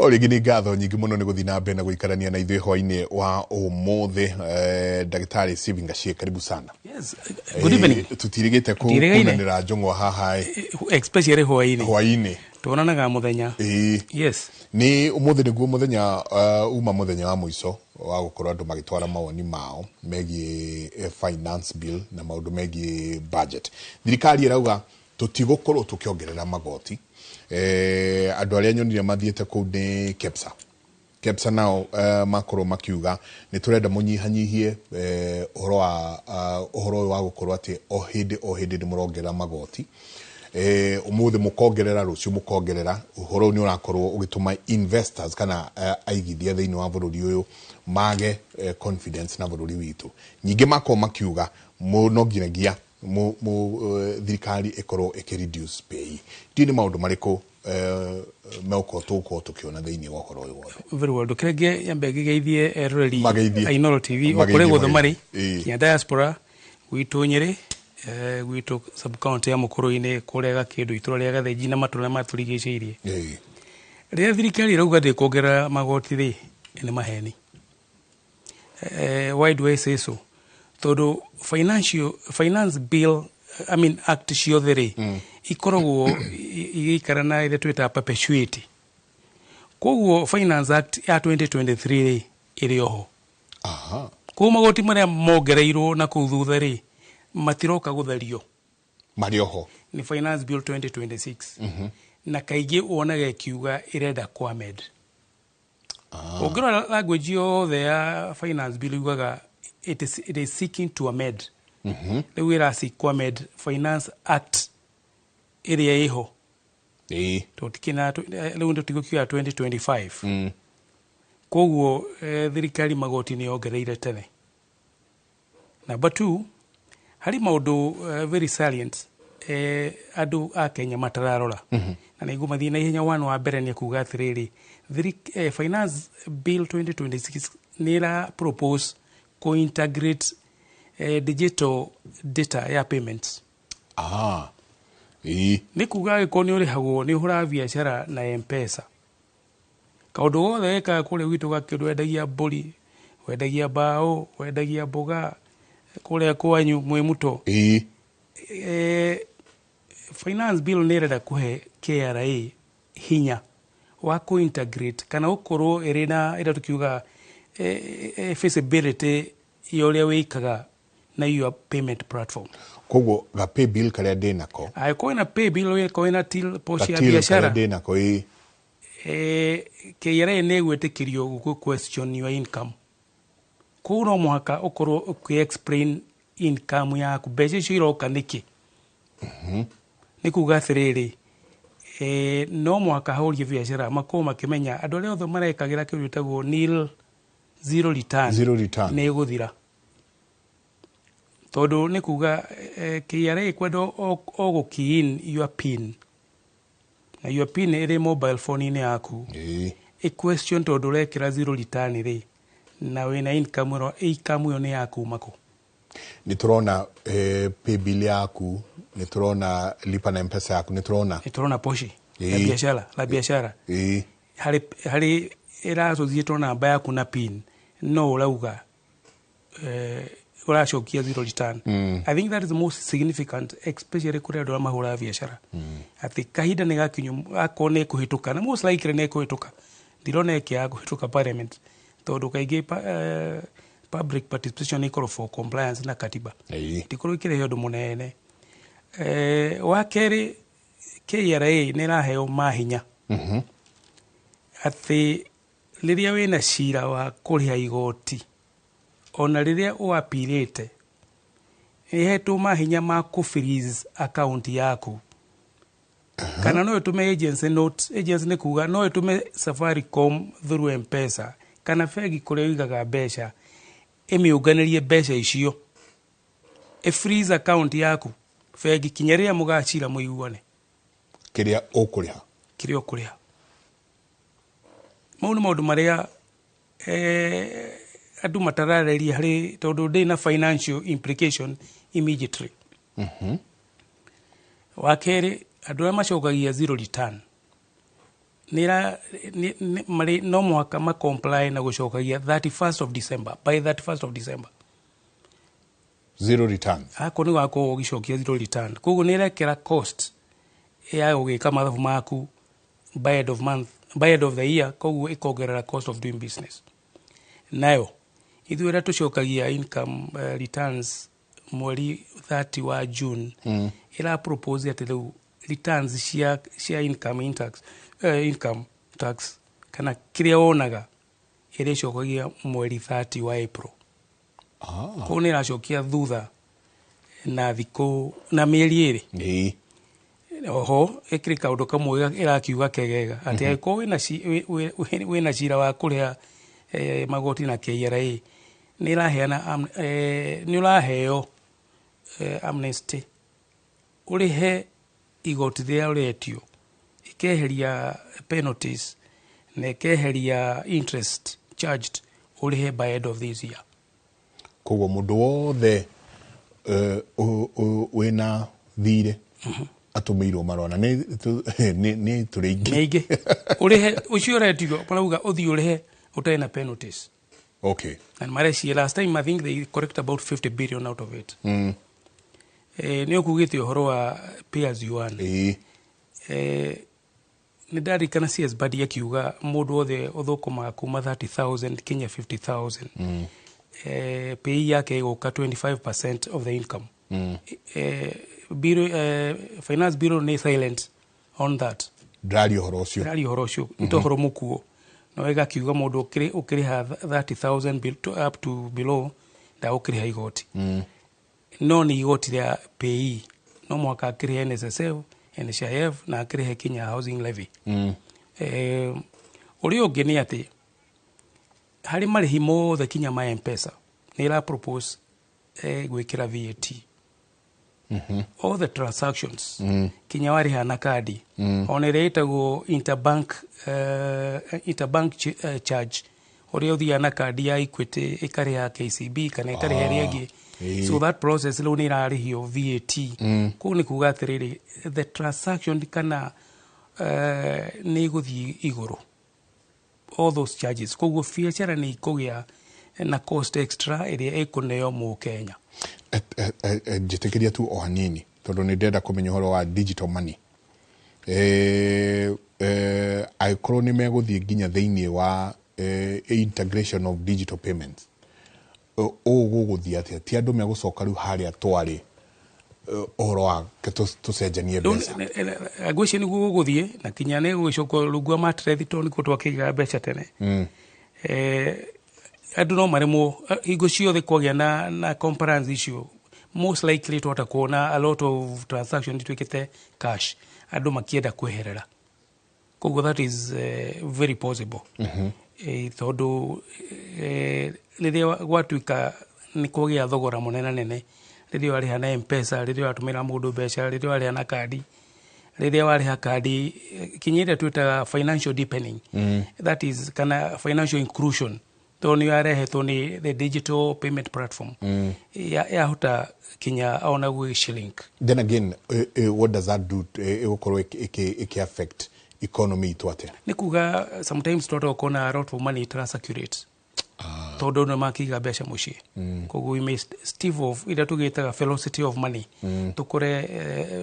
O rĩngĩ nĩ ngatho nyingĩ mũno nĩ gũthiĩ na mbere na gũikarania na ithuĩ hwainĩ wa ũmũthĩ. Ndagĩtarĩ Stephen Gachie, karibu sana. Yes, good evening. Tũtirĩgĩte Tũtirĩgaine. kunanĩra njũng'wa haha Especially hwainĩ. Hwainĩ. Tuonanaga mũthenya. Yes. Nĩ ũmũthĩ nĩguo mũthenya uma mũthenya wa mũico wa gũkorwo andũ magĩtwara mawoni mao megiĩ finance bill na maũndũ megiĩ budget. Thirikari ĩrauga tũtigũkorwo tũkĩongerera magoti. Andũ arĩa nyonire mathiĩte kũu nĩ KEPSA. KEPSA nao makorwo makiuga nĩ tũrenda mũnyihanyihie ũhoro wa ũhoro ũyũ wa gũkorwo atĩ o hĩndĩ o hĩndĩ nĩ mũrongerera magoti, ũmũthĩ mũkongerera, rũciũ mũkongerera. Ũhoro ũyũ nĩ ũrakorwo ũgĩtũma investors kana aigithia thĩinĩ wa bũrũri ũyũ mage confidence na bũrũri witũ. Nyingĩ makorwo makiuga no nginyagia thirikari ĩkorwo ĩkĩ reduce pay. Ndiũĩ nĩ maũndũ marĩkũ megũkorwo tũgũkorwo tũkĩona thĩinĩ wa ũhoro ũyũ wothe. Very well. Ndũkĩrenge nyambe ngĩgeithie eroreri Mageithie. a Inooro TV o Mageithie, kũrĩa guothe marĩ mageithie. Nginya diaspora gwitũ Nyĩrĩ, gwitũ sub county ya Mũkũrũ-inĩ, kũrĩa Gakĩndũ, itũra rĩa Gathĩnji na matũra matũrigicĩirie. Rĩrĩa thirikari ĩrauga ndĩkuongerera magoti rĩ, nĩ maheni. Why do I say so? Tondũ financial finance bill, I mean act ciothe rĩ, ikoragwo igĩikara na ĩrĩa twĩtaga perpetuity. Koguo Finance Act ya 2023 rĩ, ĩrĩ oho. Koguo magoti marĩa mongereirwo na kũu thutha rĩ, matiroka gũtherio. Marĩ oho. Nĩ Finance Bill 2026, na kaingĩ wonaga ĩkiuga ĩrenda ku amend. Ũngĩrora language yothe ya finance bill yugaga it is seeking to amend. Rĩu ĩra seek ku amend Finance Act ĩrĩa ĩho. Tũtikina rĩu tũtigũkiuga 2025. Koguo thirikari magoti nĩ yongereire tene. Number two, harĩ maũndũ very salient andũ a Kenya matararora na nĩ ngũmathiĩ na ihenya. One wa mbere nĩ kuga atĩrĩrĩ, Finance Bill 2026 nĩ ĩra propose kũ-integrate digital data ya payments. Aha. Ĩĩ. Nĩ kuga angĩkorwo nĩ ũrĩhagwo, nĩ ũhũraga biacara na M-Pesa, kaũndũ gothe wekaga kũrĩa gwitũ Gakĩndũ, wendagia mbũri, wendagia mbaũ, wendagia mboga kũrĩa kwanyu mwĩ mũto, finance bill nĩ ĩrenda kũhe KRA hinya wa kũ-integrate kana gũkorwo ĩrĩ na ĩrĩa tũkiuga feasibility ya ũrĩa wĩkaga na your payment platform. Koguo ga pay bill karĩa ndĩ nako. Angĩkorwo wĩna pay bill, wĩkorwo wĩna till, pochi ya ga till karĩa biacara, ndĩ nako, ĩĩ. KRA nĩ ĩgwĩtĩkĩrio gũ question your income. Koguo no mũhaka ũkorwo ũkĩ explain income yaku, mbeca icio iroka nĩkĩ. Nĩ kuga atĩrĩrĩ, no mũhaka ahũri a biacara makorwo makĩmenya andũ arĩa othe marekagĩra kĩndũ gĩtagwo nil, zero return, Zero return. nĩ ĩgũthira, tondũ nĩ kuga KRA kwenda o gũ key in your PIN, na your PIN ĩrĩ mobile phone-inĩ yaku, ĩ question tondũ ũrekĩra zero return rĩ, na wĩna income ĩno, income ĩyo nĩ yakuma kũ? Nĩ tũrona pay bill yaku, nĩ tũrona lipa na M-Pesa yaku, nĩ tũrona. Nĩ tũrona pochi la biashara, la biashara harĩ ĩracũthiĩtwo namba yaku na PIN, no ũrauga ũracokia zero return. I think that is the most significant, especially kũrĩ andũ arĩa mahũraga biacara, atĩ kahinda nĩ gakinyu akorwo nĩ kũhĩtũka, na most likely nĩ kũhĩtũka. Ndirona ĩkĩaga kũhĩtũka parliament, tondũ kaingĩ public participation ĩkorwo for compliance na katiba. Ndikorwo ĩkĩrehe ũndũ mũnene. Wa kerĩ, KRA nĩ ĩraheo mahinya atĩ rĩrĩa wĩna cira wa kũrĩha igoti, ona rĩrĩa ũapirĩte, ĩhetwo mahinya ma kũ freeze account yaku, kana no ĩtũme agency note. Agency nĩ kuga no ĩtũme Safaricom through M-Pesa kana bengi kũrĩa ũigaga mbeca, ĩmĩũnganĩrie mbeca icio, ĩ freeze account yaku bengi kinya rĩrĩa mũgacira mũiguane. Kĩrĩa ũkũrĩha. Kĩrĩa ũkũrĩha. Mau nĩ maũndũ marĩa andũ matarareria harĩ, tondũ ndĩ na financial implication immediately. Wa kerĩ, andũ arĩa macokagia zero return Nĩra marĩ no mũhaka ma comply na gũcokagia 31st of December, by 31st of December. Zero returns. Akorwo nĩ wakorwo ũgĩcokia zero return, koguo nĩ ĩrekĩra cost ya gũgĩka mathabu maku by end of month, by end of the year, koguo ĩkongerera cost of doing business. Nayo ithuĩ ũrĩa tũcokagia income returns mweri 30 wa June, ĩra propose atĩ rĩu returns cia income tax kana kĩrĩa wonaga ĩrĩcokagia mweri 30 wa April. Koguo nĩ ĩracokia thutha na thikũ na mĩeri 2. Oho ĩkĩrĩ kaũndũ kamwe ĩrakiuga kegega atĩ angĩkorwo wĩna cira wa kũrĩha magoti na KRA, nĩ ĩraheana nĩ ũraheo amnesty ũrĩhe igoti rĩrĩa ũretio, ĩkeheria penalties na ĩkeheria interest charged, ũrĩhe by end of this year. Koguo mũndũ wothe wĩna thirĩ atũmĩirwo marũa na nĩ tũrĩ aingĩ. Nĩ aingĩ. Ũrĩhe ũcio ũretio, marauga ũthiĩ ũrĩhe ũtarĩ na penalties. And mareci last time I think they collect about 50 billion out of it. Nĩ ũkugĩte ũhoro wa pay as you earn. Nĩ ndarikana CS Badi akiuga mũndũ wothe ũthũkũmaga kuma 30,000 kinya 50,000, pay yake ĩgũka 25% of the income. Finance Bureau nĩ silent on that. Ndĩraria ũhoro ũcio. Ndĩraria ũhoro ũcio, nĩ ta ũhoro mũkuo, no ĩgakiuga mũndũ ũkĩrĩha 30,000 up to below ndagũkĩrĩha igoti. No nĩ igoti rĩa PAYE, no mũhaka akĩrĩhe NSSF, NHIF na akĩrĩhe kinya housing levy. Ũrĩa ũngĩ nĩ atĩ harĩ marĩhi mothe kinya ma M-Pesa nĩ ĩra propose gwĩkĩra VAT. All the transactions, kinya warĩha na kandi, ona ĩrĩa ĩtagwo interbank charge, ũrĩa ũthiaga na kandi ya Equity ĩkarĩha KCB kana ĩkarĩha ĩrĩa ĩngĩ. So that process rĩu nĩ ĩrarĩhio VAT. Kũu nĩ kuga atĩrĩrĩ, the transaction kana nĩ ĩgũthiĩ igũrũ, all those charges, koguo biacara nĩ ikũgĩa na cost extra ĩrĩa ĩkũneo mũkenya. Njĩtĩkĩria tu o hanini tondũ nĩ ndĩrenda kũmenya ũhoro wa digital money. Angĩkorwo nĩ megũthiĩ nginya thĩinĩ wa integration of digital payments, ũũ gũgũthiĩ atĩa? Ti andũ megũcoka rĩu harĩa twarĩ ũhoro wa tũcenjanie mbeca? Ngwĩciria nĩguo gũgũthiĩ, na kinya nĩ gũgĩcoka rungu wa matrethi tondũ nĩkuo twakĩigaga mbeca tene. Andũ no maremwo hingo ciothe kwagĩa na compliance icio, most likely twahota kuona a lot of transaction ituĩkĩte cash, andũ makĩenda kweherera, koguo that is very possible. Tondũ rĩrĩa gwatuĩka nĩ kwagĩa thogora mũnene nene, rĩrĩa warĩha na M-Pesa, rĩrĩa watũmĩra mũndũ mbeca, rĩrĩa warĩha na kandi, rĩrĩa warĩha kandi, kinya ĩrĩa twĩtaga financial deepening, that is kana financial inclusion, tondũ nĩ yarehetwo nĩ the digital payment platform, yahota kinya ona gwĩ shilling. Then again, what does that do? Ĩgũkorwo ĩkĩ affect economy itũ atĩa? Nĩ kuga sometimes twahota kuona a lot of money circulate tondũ nĩ makĩiga mbeca mũciĩ, koguo we may stave off ĩrĩa tũgĩtaga velocity of money, tũkore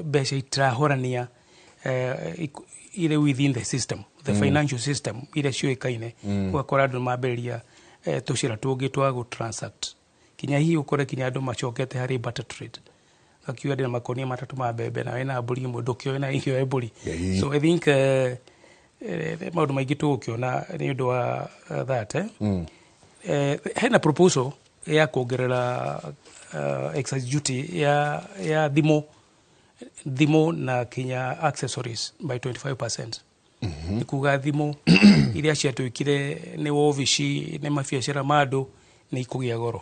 mbeca itirahorania irĩ within the system, the financial system iria ciũĩkaine. Ũgakora andũ nĩ mambĩrĩria tũcĩra tũngĩ twa gũ transact, kinya hihi ũkore kinya andũ macokete harĩ barter trade, gakiuga ndĩna makonia 3 ma mbembe na wĩna mbũri ĩmwe, ndũkĩoe na ikĩoe mbũri. So I think maũndũ maingĩ tũgũkĩona nĩ ũndũ wa that. Hena proposal ya kuongerera excise duty ya thimũ na kinya accessories by 25%. Nĩ kuga thimũ iria ciatuĩkire nĩ wobici nĩ mabiacara ma andũ nĩ ikũgĩa goro.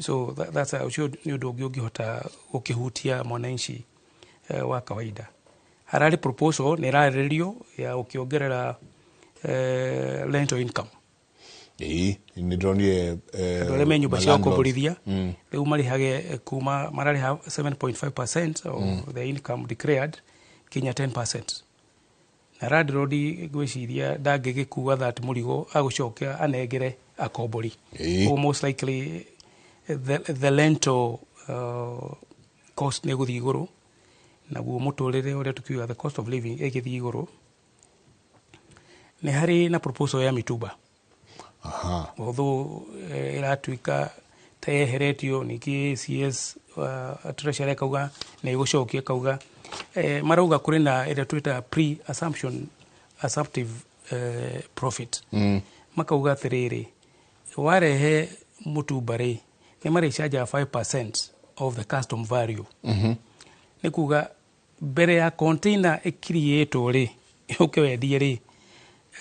So that's ũcio nĩ ũndũ ũngĩ ũngĩhota gũkĩhutia mwananchi wa kawaida. Hararĩ proposal nĩ ĩrarĩrĩrio ya gũkĩongerera rental income. Ĩĩ, nĩ ndĩronire. Andũ arĩa me nyũmba cia gũkomborithia rĩu marĩhage kuma mararĩha 7.5% of the income declared kinya 10%. Na landlord ngwĩciria ndangĩgĩkua that mũrigo agũcokia anengere akombori. Or most likely the rental cost nĩ gũthiĩ igũrũ, naguo mũtũrĩre ũrĩa tũkiuga the cost of living ĩgĩthiĩ igũrũ. Nĩ harĩ na proposal ya mitumba. Although ĩratuĩka ta yeheretio ningĩ CS Treasury akauga nĩ ĩgũcokia, akauga marauga kũrĩ na ĩrĩa twĩtaga pre assumption assumptive profit. Makauga atĩrĩrĩ, warehe mũtumba rĩ, nĩ marĩcanjaga 5% of the custom value. Nĩ kuga mbere ya container ĩkiriĩtwo rĩ, ũke wendie rĩ,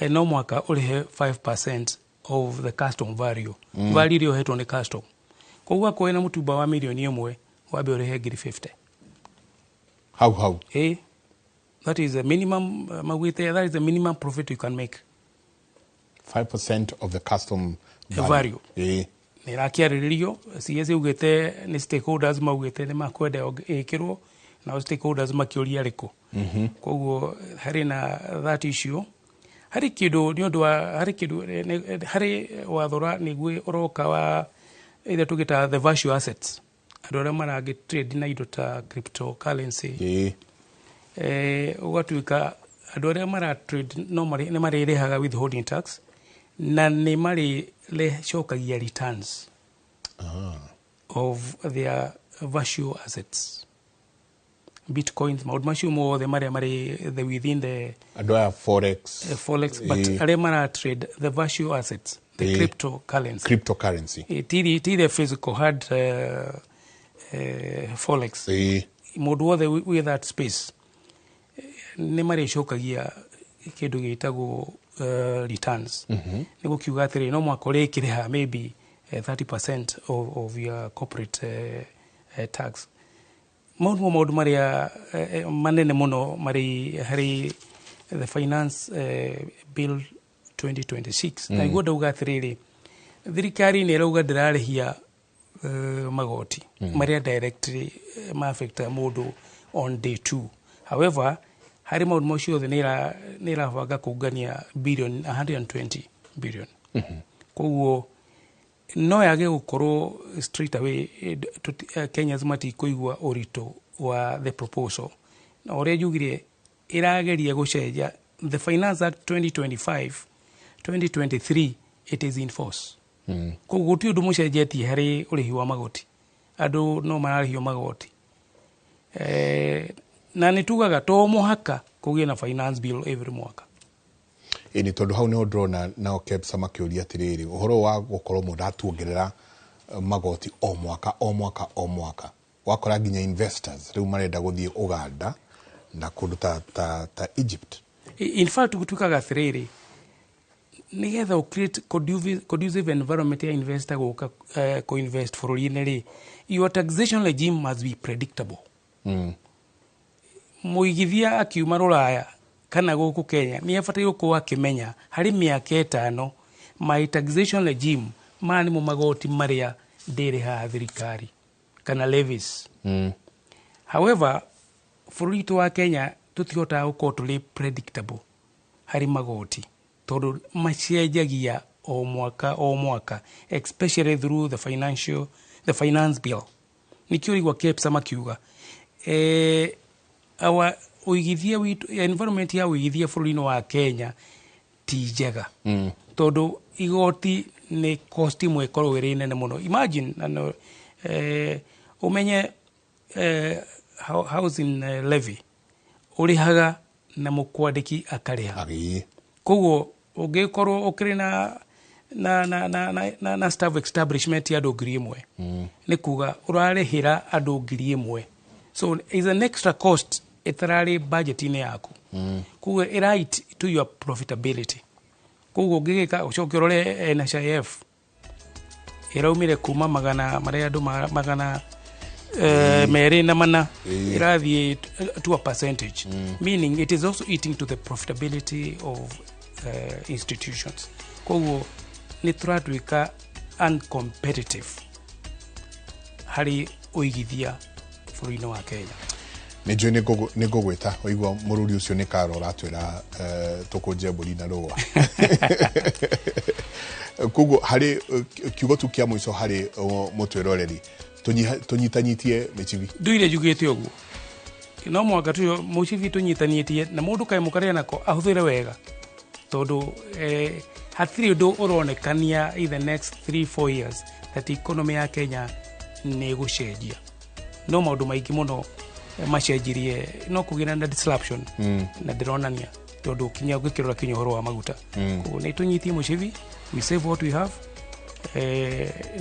no mwaka ũrĩhe 5% of the custom value, value ĩrĩa ũhetwo nĩ custom. Koguo akorwo wĩna mũtumba wa 1 million, wambe ũrĩhe ngiri 50. Hau hau. That is the minimum, maugĩte that is the minimum profit you can make. 5% of the custom value. Nä ĩrakĩarĩrĩrio, CS augĩte nĩ stakeholders maugĩte nĩ makwenda ĩkĩrwo, nao stakeholders makĩũria arĩkũ. Koguo harĩ na that issue. Harĩ kĩndũ nĩ ũndũ wa harĩ kĩndũ harĩ wathora nĩguo ũroka wa ĩrĩa tũgĩtaga the virtual assets, andũ arĩa marangĩ trade na indo ta cryptocurrency. Ũgatuĩka andũ arĩa mara trade no nĩ marĩrĩhaga withholding tax na nĩ marĩcokagia returns of their virtual assets, bitcoins, maũndũ macio mothe marĩa marĩ the within the Andũ aya forex. Forex, but arĩa mara trade the virtual assets, the cryptocurrency. Cryptocurrency. Ti the physical hard forex. Mũndũ wothe wĩ that space nĩ marĩcokagia kĩndũ gĩtagwo returns. Nĩ gũkiuga atĩrĩ, no mwaka ũrĩkĩrĩha maybe 30% of your corporate tax. Mau nĩmo maũndũ marĩa manene mũno marĩ harĩ the Finance Bill 2026. Na nĩguo ndauga atĩrĩrĩ, thirikari nĩ ĩrauga ndĩrarĩhia magoti marĩa directly ma-affecta mũndũ on day two. However, harĩ maũndũ macio othe nĩ ĩrabanga kũngania billion 120 billion. Koguo no yage gũkorwo straight away Kenyans matikũigua ũritũ wa the proposal. Na ũrĩa njugire, ĩrageria gũcenjia the Finance Act 2025 2023, it is in force. Koguo gũtirĩ ũndũ mũcenjetie harĩ ũrĩhi wa magoti, andũ no mararĩhio magoti. Na nĩ tugaga to mũhaka kũgĩe na finance bill every mwaka. Ĩ nĩ tondũ hau nĩho ndĩrona nao KEPSA makĩũria atĩrĩrĩ, ũhoro wa gũkorwo mũratuongerera magoti o mwaka o mwaka o mwaka, wakora nginya investors rĩu marenda gũthiĩ Uganda na kũndũ ta Egypt. In fact, gũtuĩkaga atĩrĩrĩ, nĩgetha ũ create conducive environment ya investor gũka kũ-invest bũrũri-inĩ rĩ, your taxation regime must be predictable. Mũigithia akiuma rũraya kana gũkũ Kenya nĩ abataire gũkorwo akĩmenya harĩ mĩaka 5 my taxation regime, maya nĩmo magoti marĩa ndĩrĩhaga thirikari kana levies. However, bũrũri witũ wa Kenya tũtihotaga gũkorwo tũrĩ predictable harĩ magoti tondũ macenjagia o mwaka o mwaka, especially through the finance bill. Nĩkĩo ũraigua KEPSA makiuga our ũigithia witũ, environment ya ũigithia bũrũri-inĩ wa Kenya ti njega tondũ igoti nĩ cost imwe ĩkoragwo ĩrĩ nene mũno. Imagine na no, ũmenye housing levy ũrĩhaga na mũkwandĩki akarĩha. Koguo ũngĩkorwo ũkĩrĩ na staff establishment ya andũ 1,000, nĩ kuga ũrarĩhĩra andũ 1,000, so is an extra cost ĩtararĩ budget-inĩ yaku. Koguo ĩra eat to your profitability. Koguo ũngĩgĩka ũcoke ũrore NHIF ĩraumire kuma magana marĩa andũ 204 ĩrathiĩ to a percentage, meaning it is also eating to the profitability of institutions. Koguo nĩ tũratuĩka uncompetitive harĩ ũigithia bũrũri-inĩ wa Kenya. Nĩ njũĩ nĩ ngũgwĩta waigua mũrũri ũcio nĩ karo ũratwĩra tũkũnje mbũri na rũa. Koguo harĩ kiugo tu kĩa mũico harĩ mũtwĩroreri, tũnyitanyitie mĩcibi. Nduire njugĩte ũguo, no mũhaka tuyo mũcibi tũnyitanĩtie na mũndũ kaĩ mũkarĩa nako ahũthĩre wega, tondũ hatirĩ ũndũ ũronekania in the next 3 4 years that economy ya Kenya nĩ ĩgũcenjia. No maũndũ maingĩ mũno macenjirie, no kũgĩra na disruption na ndĩronania tondũ kinya ũngĩkĩrora kinya ũhoro wa maguta. Koguo nĩ tũnyitie mũcibi, we save what we have,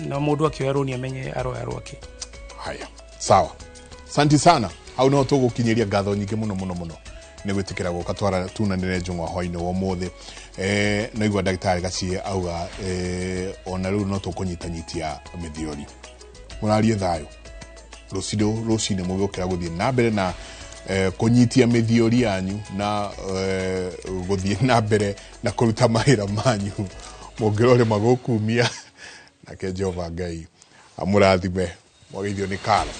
na mũndũ akĩoya rũni amenye aroya rwake. Haya, sawa, santi sana. Hau niho tũgũkinyĩria. Ngatho nyingĩ mũno mũno mũno nĩ gwĩtĩkĩra gũka twara tunanĩre njũng'wa hwainĩ wa ũmũthĩ. No igua ndagĩtarĩ Gacie auga ona rĩu no tũkũnyitanyitia mĩthiori. Mũrarie thayũ rũciũ rũcinĩ mũgĩũkĩra gũthiĩ na mbere na kũnyitia mĩthiori yanyu na gũthiĩ na mbere na kũruta mawĩra manyu mũngĩrorĩma gũkumia. Nake Jehova Ngai amũrathime. Mwageithio nĩ Karo.